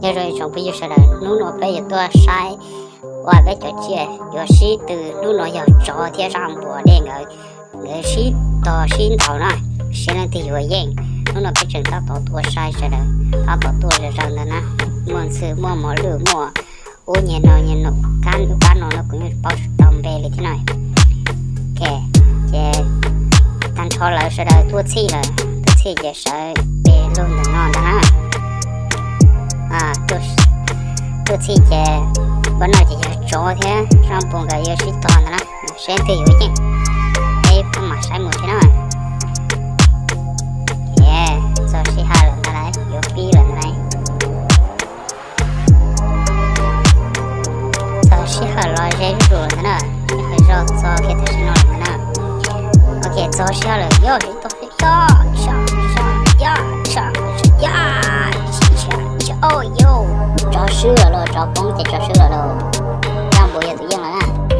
Nyob zoo tsoom phooj ywg sawv daws, hnub no peb yuav tuaj saib uas peb cov tsiaj yuav sib tw. Hnub no yog tsov thiab zaj npua dej nkawd, nkawd sib tog sib ntaus na, seb leej twg yuav yeej. Hnub no peb tseem tab tom tuaj saib sawv daws, tab tom tuaj zom zaws ntawd na. Muaj ntxhw, muaj mos lwj, muaj ub nyuag no nyuag no, kab ub kab no no kuv yeej paub tsis tau npe li thiab na. Ok, ces tag nrho lawv sawv daws tuaj txhij lawm, tuaj txhij ces sawv pe lug ntawm no ntag na. Tuaj txhij ces pab no ces yog tsov thiab zaj npua nkawd yuav sib tog ntag na, seb leej twg yuav yeej. Peb pab mam saib mus thiab na. Txog sij hawm lawm ntag lauj, yuav pib lawm ntag lauj. Txog sij hawm los ze zuj zus lawm ntag na, sij hawm zog txog kiag tam sim no lawm ntag na. Ok, txog sij hawm lawm, yog, yog, yog, yog, yog, tsov swb lawm lauj, tsov poob ces tsov swb lawm lauj.